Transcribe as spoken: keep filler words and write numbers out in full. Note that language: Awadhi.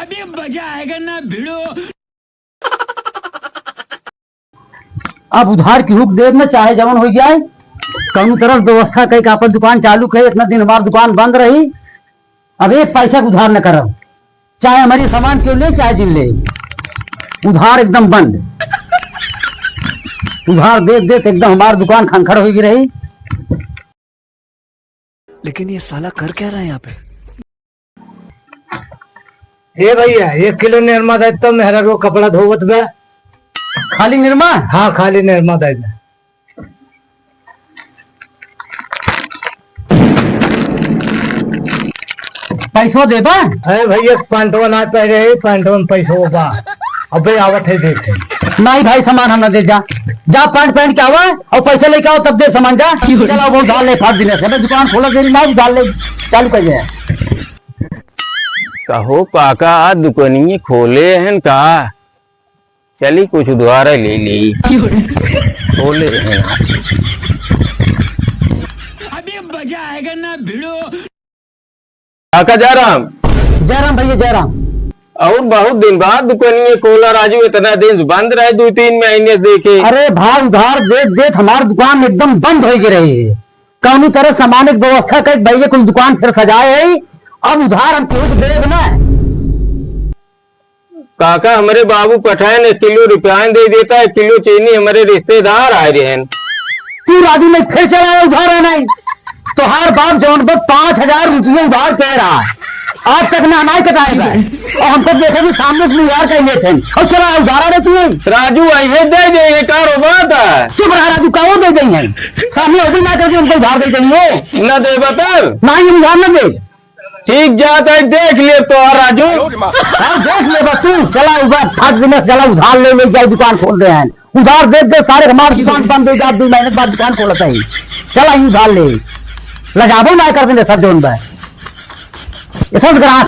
अभी मजा आएगा ना भिड़ो। अब उधार केहू के देब न, चाहे जवन होइ जाए, कउनो तरह से व्यवस्था कइके आपन दुकान चालू करे। इतना दिन हमार दुकान बंद रही, अब एक पैसा के उधार न करब, चाहे हमरी सामान केहू ले, चाहे जिन ले, उधार एकदम बंद। उधार देत देत एकदम हमार दुकान खनखर होइ गई रही। लेकिन ये साला कर क्या रहा है यहाँ पे? ए भइया, एक किलो निरमा दे तो मेहरा रो कपड़ा धोवत बा। खाली निरमा? हाँ, खाली निरमा दे दे। पैसो देबा? अरे भइया, पैंटवा ना पहरे है, पैंटवा में पैसो बा। अबे आवत है, देख है। नहीं भाई, सामान हम ना दे, जा। जा पैंट पहन के आवा और पैसा लेके आओ, तब दे सामान, जा। चला वो उधार ले, फाट दिने से। मैं दुकान खोला देरी ना, उधार ले, चालू कर दे। कहो काका, दुकानिये खोले हैं का? चली कुछ उधार ले ली। क्यों रे? खोले हैं। अभी मजा आएगा ना भिड़ो। काका जयराम। जयराम भइया, जयराम। और बहुत दिन बाद दुकानिये खोला राजू, इतना दिन बंद रहे, दो तीन महीने से देखे। अरे भाई, उधार देत देत हमार दुकान एकदम बंद होइ गई रही है। कउनो तरह सामान के व्यवस्था कइके भइया कुल दुकान फिर सजाए है, अब उधार हम केहू के देब ना। काका, हमरे बाबू पठाए न, एक किलो रिफाइन दे देता, एक किलो चीनी हमरे रिश्तेदार आए रहन। तू राजू नहीं, फिर चला आया उधार है नहीं। तोहार बाप जौन पर पाँच हजार रुपये उधार कह रहा है, आज तक ना हमारे कटाए बा। और हमको देखे भी सामने से उधार कह लेते हैं, और चला आया उधार आ रहे तू। राजू, आई है, दे दे, ये कारोबार था। चुप रहा राजू, का वो दे देंगे? सामने ओपन ना करके उनको उधार दे देंगे। ना दे बता। ना, ये उधार ना दे। ठीक जात है, देख ले तो आ राजू। हाँ, देख ले बस तू, चला उधार, फट दिने चला उधार ले ले, जाए दुकान खोल दे हैं। उधार दे दे, सारे हमार दुकान बंद हो जात, दो महीने बाद दुकान खोलत है। चला ही उधार ले, लजाबो ना कर देने सब जौन बा। ये सब ग्राहक